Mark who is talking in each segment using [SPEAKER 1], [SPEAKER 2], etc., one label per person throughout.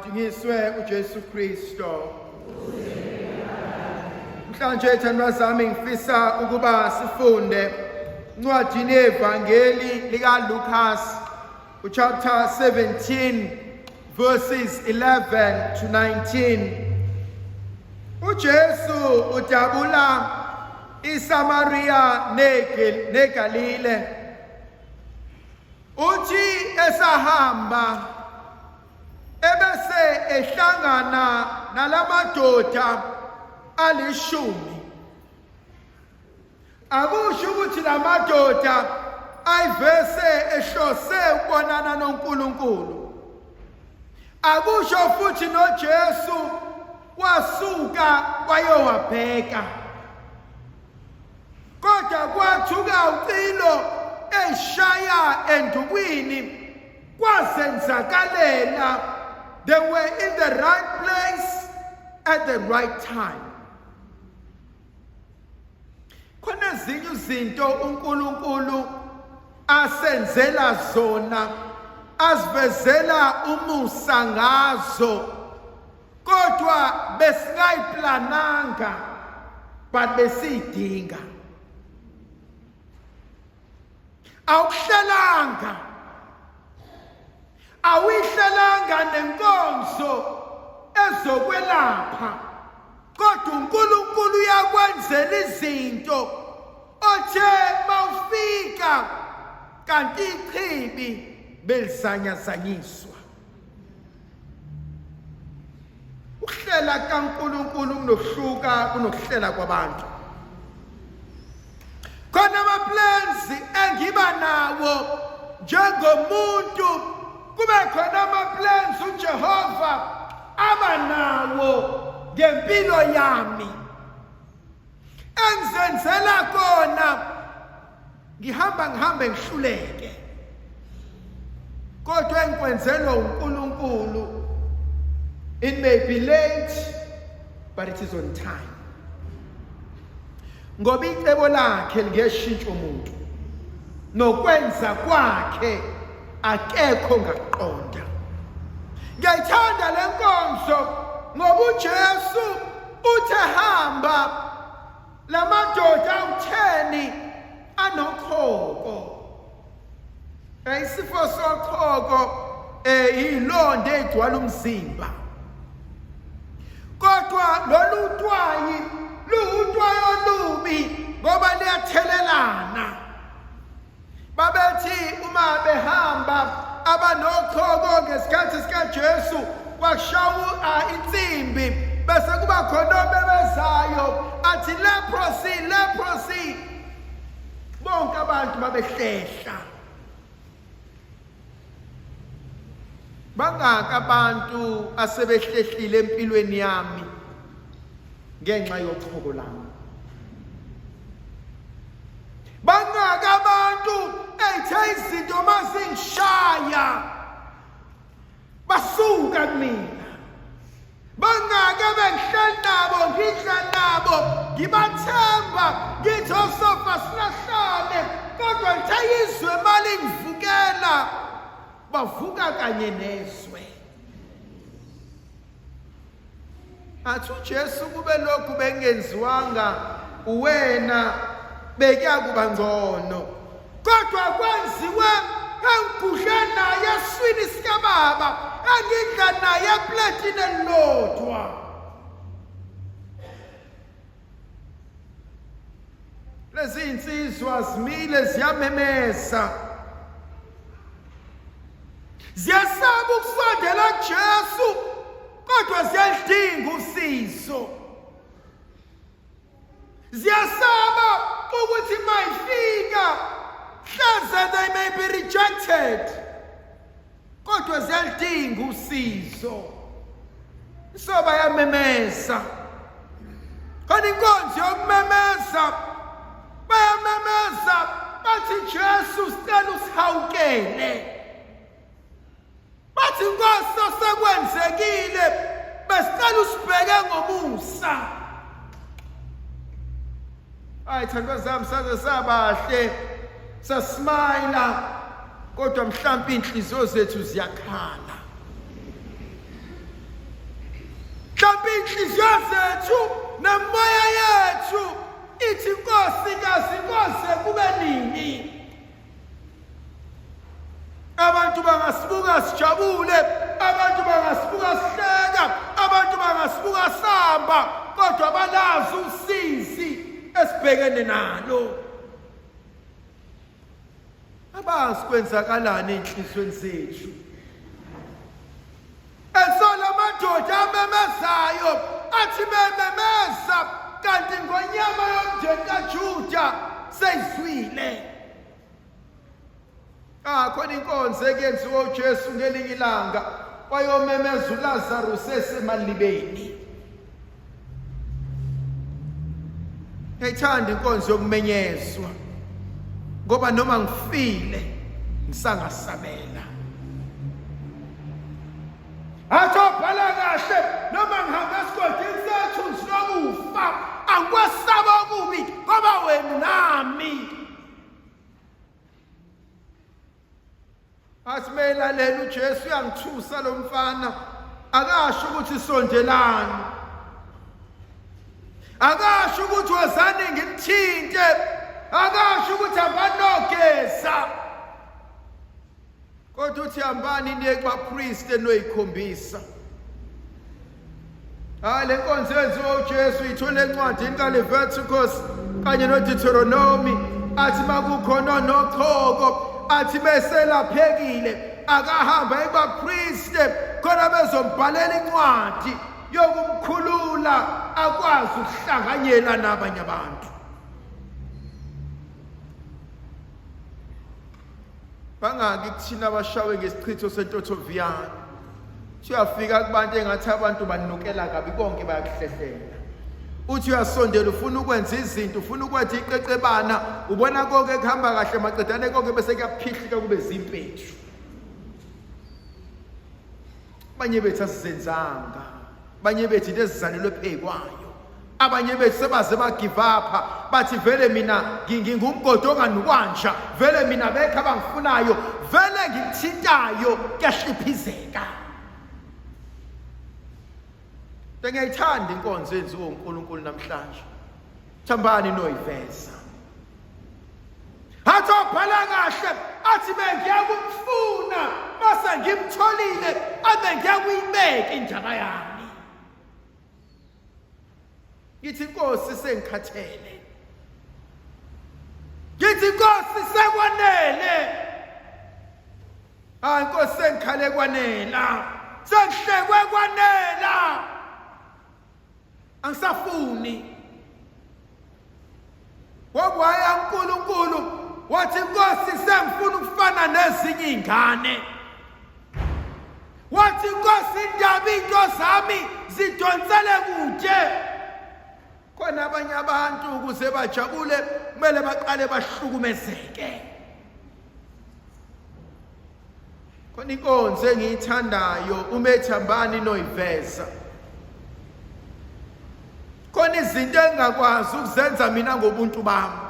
[SPEAKER 1] Madunyiswe uJesu Kristo. Mhlanje thandwa zami ngifisa ukuba sifunde incwadini yevangeli likaLucas uchapter 17 verses 11 to 19. UJesu udabula iSamaria neGalile. Uthi esahamba ebese ehlangana nalamadoda alishumi. Akusho ukuthi lamadoda ayivese ehlose ukubonana noNkulunkulu. Akusho futhi noJesu wasuka wayowabheka. Kodwa kwathuka ucilo eshaya endukwini kwazenzakalela they were in the right place at the right time. Khona ezinye izinto uNkulunkulu asenzela zona asivezela umusa ngazo kodwa besingayiplananga but besiyidinga. Awuhlelanga, awuyihlelanga nenkonzo ezokwelapha, kodwa uNkulunkulu uyakwenzela izinto othe mawufika kanti ichibi belizanyazanyiswa. Ukuhlela kaNkulunkulu kunokuhluka kunokuhlela kwabantu. Khona ama-plans engiba nawo njengomuntu, kube khona ama-plans uJehova aba nawo ngempilo yami. Engizenzela kona ngihamba ngihambe ngihluleke, kodwa engikwenzelwa uNkulunkulu, it may be late but it is on time, ngoba icebo lakhe lingeshintsha umuntu nokwenza kwakhe akekho ngakuqonda. Ngiyayithanda le nkonzo ngoba uJesu uthe hamba lamadoda awutheni anochoko. Isifo sochoko yilonda egcwala umzimba, kodwa lolu twayi luwutwayi olubi ngoba liyathelelana. Babethi uma behamba abanochoko ngesikhathi sikaJesu kwakushawa insimbi bese kuba khona obebezayo athi leprosy, leprosy. Bonke abantu babehlehla. Bangaka abantu asebehlehlile empilweni yami ngenxa yochoko lami. Bangaka abantu ethe izinto mazingishaya basuka kumina. Bangaka bengihleli nabo, ngidla nabo, ngibathemba, ngithi osofa silahlane, kodwa ngithe izwe malingivukela bavuka kanye nezwe. Athi uJesu kube lokhu bengenziwanga uwena bekuyakuba ngcono, kodwa kwenziwe engigudle naye eswini sikababa, engidla naye epletini elilodwa. Lezi insizwa zimile ziyamemeza, ziyasaba ukusondela kuJesu, kodwa ziyalidinga usizo. Ziyasaba ukuthi mayifika hleze they may be rejected, kodwa ziyalidinga usizo. So bayamemeza, khona inkonzo yokumemeza, bayamemeza bathi Jesu sicela usihawukele, bathi Nkosi osekwenzekile besicela usibheke ngomusa. Hayi thandwa zami, saze sabahle, sasmayila, kodwa mhlawumbe inhliziyo zethu ziyakhala. Mhlawumbe inhliziyo zethu nemoya yethu ithi Nkosi kazi koze kube nini. Abantu bangasibuka sijabule, abantu bangasibuka sihleka, abantu bangasibuka samba, kodwa balazi usizi esibhekene nalo. Abazi kwenzakalani enhlizweni zethu. Esola amadoda amemezayo athi bememeza kanti ngonyama yomndeni kaJuda seyizwile. Ah khona inkonzo ekuyenziwa uJesu ngelinye ilanga wayomemeza uLazarus esemalibeni. Ngiyayithanda inkonzo yokumenyezwa ngoba noma ngifile ngisangasabela. Athi obhala kahle noma ngihamba esigodini sethunzi lokufa angikwesaba okubi ngoba wena nami. Athi melalela uJesu uyangithusa lo mfana akasho ukuthi sondelani akasho ukuthi wozani ngimthinte akasho ukuthi abanogeza kodwa uthi hambani niye kubapriest enoyikhombisa Hayi le nkonzo yenziwa uJesu ithole encwadini kaLeviticus kanye noDeuteronomy athi makukhona nochoko athi beselaphekile akahamba ebapriste khona bezombhalela incwadi yokumkhulula akwazi ukuhlanganyela nabanye abantu. Bangaki kuthina abashawe ngesichitho sentothoviyane. Uyafika kubantu engathi abantu banukela kabi konke bayakuhlehlela. Uthi uyasondela ufuna ukwenza izinto, ufuna ukwenza iqeqebana, ubona konke kuhamba kahle maqedane konke bese kuyaphihlika kube zimpethu. Abanye bethu asizenzanga. Abanye bethu into ezizalelwe phekwayo. Abanye bethu sebaze ba-give up bathi vele mina ngingumgodi onganukwanja, vele mina bekho abangifunayo, vele ngikuthintayo kuyahliphizeka. Bengiyayithanda inkonzo yenziwa uNkulunkulu namhlanje. Thambani noyiveza. Athi obhala kahle athi bengiyakumfuna mase ngimtholile abe ngiyakuyibeka indaba yami. Ngithi inkosi sengikhathele. Ngithi inkosi sekwanele. Hayi inkosi sengikhale kwanela. Sengihlekwe kwanela. Angisafuni. Wakwaya uNkulunkulu wathi inkosi sengifuna ukufana nezinye izingane. Wathi inkosi indaba into zami zidonsele kude. Khona abanye abantu ukuze bajabule kumele baqale bahlukumezeke. Khona inkonzo engiyithandayo umethambani noyiveza. Khona izinto engingakwazi ukuzenza mina ngobuntu bami.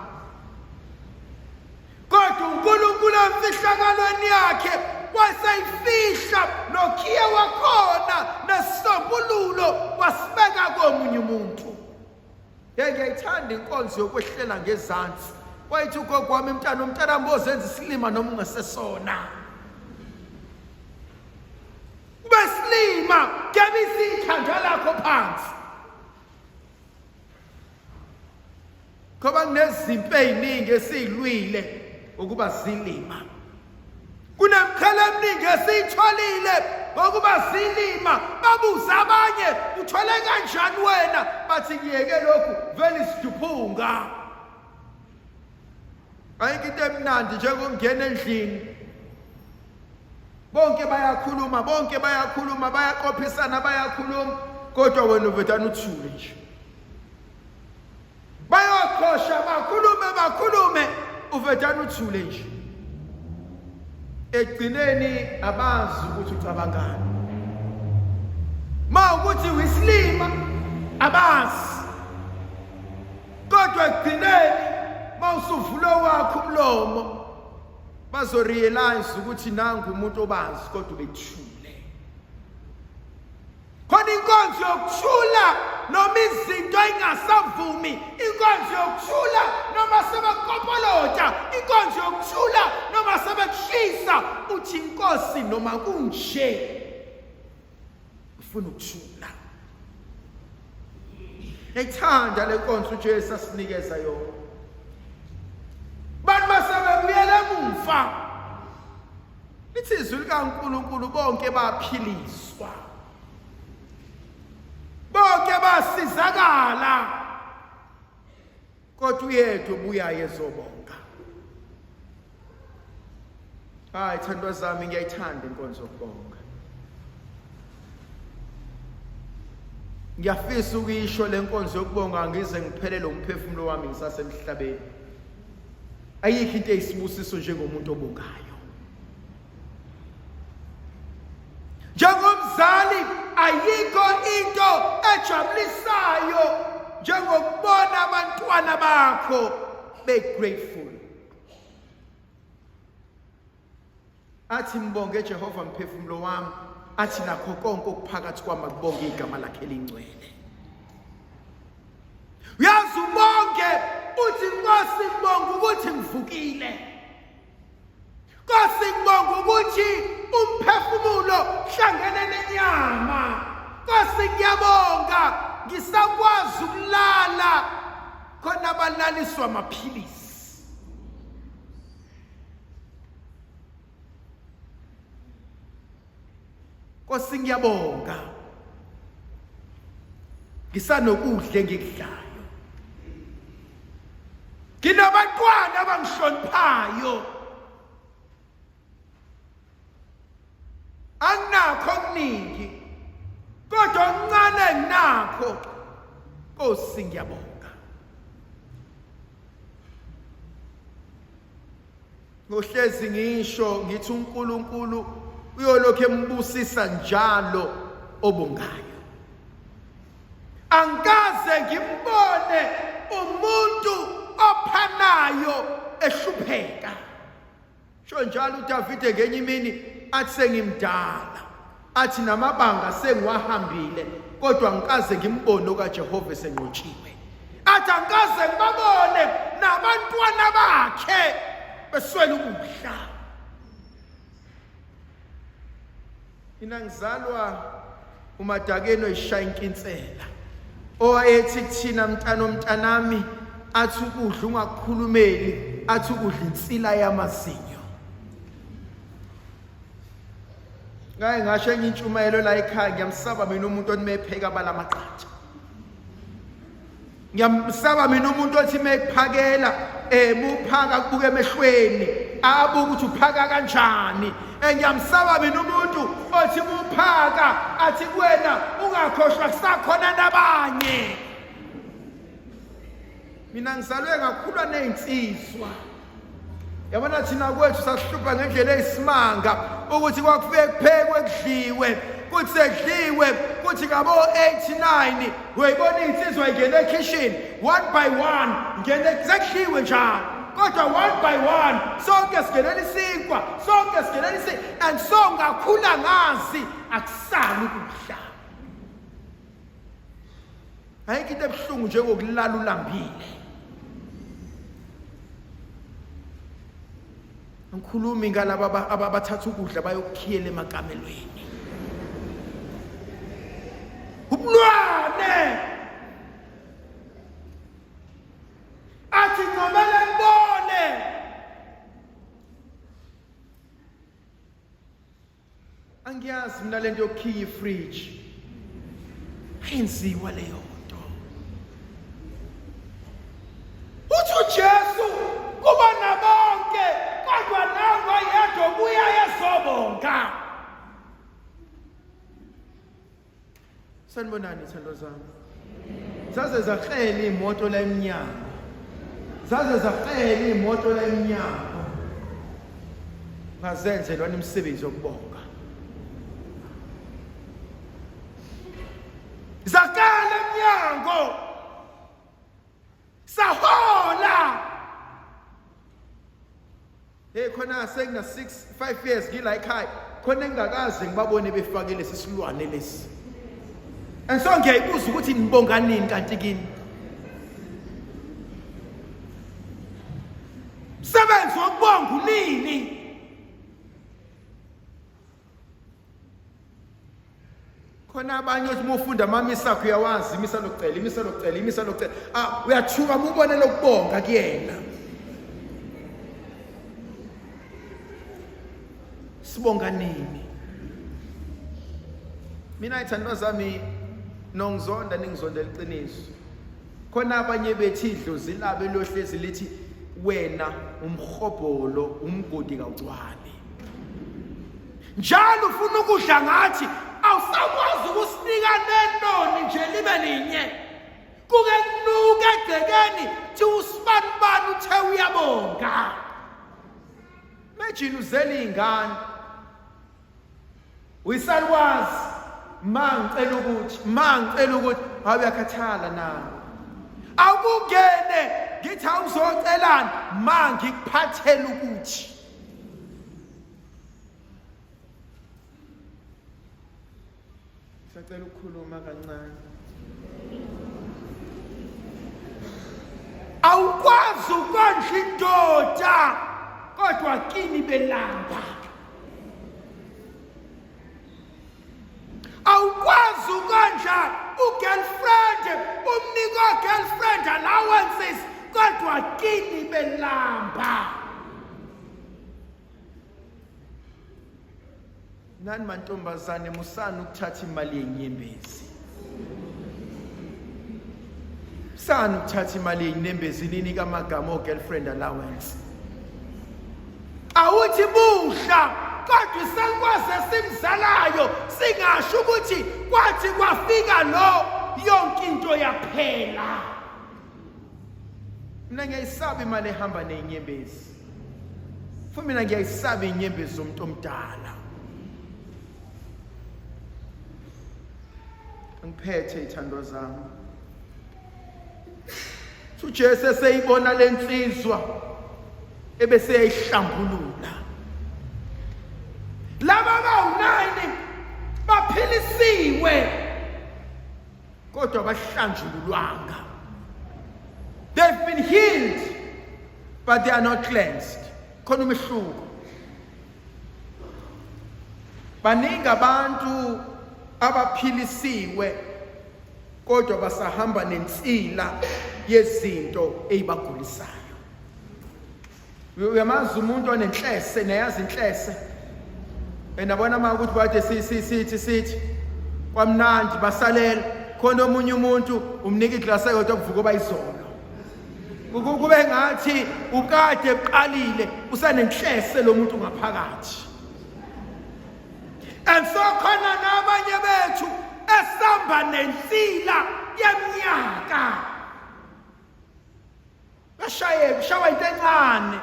[SPEAKER 1] Kodwa uNkulunkulu emfihlakalweni yakhe waseyifihla nokhiye wakhona nesisombululo wasibeka komunye umuntu. Hey ngiyayithanda inkonzo yokwehlela ngezansi. Wayethi ugogo wami mntana umntanami bozenza isilima noma ungesesona. Ube silima gebisa ikhanda lakho phansi. Ngoba kunezimpi eziningi esizilwile ukuba zilima. Kunemqhele eminingi esiyitholile ngokuba zilima. Babuza abanye uthole kanjani wena bathi ngiyeke lokhu vele isiduphunga. Ayikho into emnandi njengokungena endlini bonke bayakhuluma bonke bayakhuluma bayaqophisana bayakhuluma kodwa wena uvedana uthule nje bayoqhosha bakhulume bakhulume uvedana uthule nje ekugcineni abazi ukuthi ucabangani ma ukuthi uyisilima abazi kodwa ekugcineni mawusuvula wakho umlomo bazorealize ukuthi nangu umuntu obazi kodwa ubethule. Khona inkonzo Inkonzo yokuthula noma izinto ingasavumi, inkonzo yokuthula noma sebekopolota, inkonzo yokuthula noma sebekushisa, uthi inkosi noma kunje ufuna ukuthula. Ngiyayithanda le nkonzo uJesu asinikeza yona. Bantu basebebuyela emuva. Lithi izwi likaNkulunkulu bonke baphiliswa. Bonke basizakala. Kodwa uyedwa obuyayo ezobonga. Hayi thandwa zami ngiyayithanda inkonzo yokubonga. Ngiyafisa ukuyisho le nkonzo yokubonga ngize ngiphelele umphefumulo wami ngisasemhlabeni. Ayikho into eyisibusiso njengomuntu obongayo. Njengomzali ayikho into ejabulisayo njengokubona abantwana bakho be grateful. Athi mbonge Jehova mphefumulo wami, athi nakho konke okuphakathi kwami akubonge igama lakhe elingcwele. Uyazi ubonge uthi Nkosi ngibonga ukuthi ngivukile. Nkosi ngibonga ukuthi umphefumulo hlangene nenyama. Nkosi ngiyabonga ngisakwazi ukulala khona abalaliswa amaphilisi. Nkosi ngiyabonga ngisanokudla engikudlayo nginabantwana abangihloniphayo anginakho okuningi kodwa okuncane enginakho Nkosi ngiyabonga Ngohlezi ngisho ngithi uNkulunkulu uyolokhu embusisa njalo obongayo. Angikaze ngimbone umuntu ophanayo ehlupheka. Sho njalo uDavide ngenye imini athi sengimdala athi namabanga sengiwahambile kodwa ngikaze ngimbone okaJehova esenqotshiwe. Athi angikaze ngibabone nabantwana bakhe beswele ukudla. Mina ngizalwa uMadakeni oyishaya inkinsela owayethi kuthina mntana omntanami athi ukudla ungakukhulumeli athi ukudla insila yamazinyo ngaye ngasho enye intshumayelo la ekhaya ngiyamsaba mina umuntu othi mepheka abala amaqatha Ngiyamsaba mina umuntu othi mekuphakela eh muphaka kubuka emehlweni abuka ukuthi uphaka kanjani eh ngiyamsaba mina umuntu othi muphaka athi kuwena ungakhohlwa kusakhona nabanye mina ngizalwe ngakhulwa nezinsizwa Yabona thina kwethu sasihlupha ngendlela eyisimanga ukuthi kwakufike kuphekwe kudliwe kuthi sekudliwe kuthi ngabo 8 9 uyayibona insizwa ingena ekhishini one by one ingene sekudliwe njalo kodwa one by one sonke singenela isinkwa sonke singenela isinkwa and so ngakhula ngazi akusali ukudla Ayikho into ebuhlungu njengokulala ulambile. Angikhulumi ngalaba abathatha ukudla bayokukhiyela emakamelweni. Ubulwane! Athi ncamela ngibone. Angiyazi mina lento yokukhiya ifridge. Ayenziwa leyo nto. Uthi uJesu kuba nabonke kodwa nangu yedwa ubuya ezobonga. Sanibonani thando zami. Zaze zakrela imoto la emnyango. Zaze zakrela imoto la emnyango. Ngazenzelwa imisebenzi yokubonga. Zakala emnyango. Sahola. Hey khona sengina 6 5 years ngila ekhaya khona engakaze ngibabone befake lesi silwane lesi. And so ngiyayibuza ukuthi nibonga nini kanti kini. Msebenzi wokubonga unini? Khona abanye othi uma ufunda amamisa akho uyawazi imisa lokucela, imisa lokucela, imisa lokucela. Ah, uyathuka uma ubone lokubonga kuyena. Sibonga nini? Mina ithandwa zami nongizonda ningizondela iqiniso. Khona abanye bethi idlozi labo elohlezi lithi wena umhobholo umgodi kawugcwali. Njalo ufuna ukudla ngathi awusakwazi ukusinika nenoni nje libe linye. Kuke kunuke egcekeni thi usibanibani uthe uyabonga. Imagine uzele iy'ngane uyisalukwazi ma ngicela ukuthi ma ngicela ukuthi hawu uyakhathala na awukungene ngithi awuzocelani ma ngikuphathela ukuthi Sacela ukukhuluma kancane. Awukwazi ukondla indoda kodwa kini belamba. Awukwazi ukondla ugirlfriend umnika girlfriend allowances kodwa kini belamba. Nani mantombazane musani ukuthatha imali yenyembezi. Musani ukuthatha imali yenyembezi ninika amagama o girlfriend allowance. Awuthi buhla kodwa isalukwazi esimzalayo singasho ukuthi kwathi kwafika lo yonke into yaphela. Mina ngiyayisaba imali ehamba nezinyembezi. Futhi mina ngiyayisaba izinyembezi zomuntu omdala. Ngiphethe ithandwa zami. UJesu eseyibona lensizwa ebese yayihlambulula. Laba bawu-9 baphilisiwe kodwa abahlanjululwanga they've been healed but they are not cleansed khona umehluko baningi abantu abaphilisiwe kodwa basahamba nensila yezinto ezibagulisayo Uyamazi umuntu onenhlese, niyayazi inhlese. Enabona uma ukuthi bade sithi sithi kwamnandi basalela khona omunye umuntu umnika iglasi eyodwa kuvuka obayizolo. Kube ngathi ukade eqalile usanenhlese lo muntu ngaphakathi. And so khona nabanye bethu esamba nensila yeminyaka. Bashayeka ushawa into encane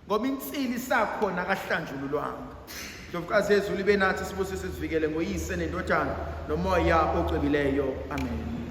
[SPEAKER 1] ngoba insili isakhona akahlanjululwanga. Ndlovukazi yezulu ibe nathi sibusise sivikele ngoyise nendodana nomoya ocwebileyo. Amen.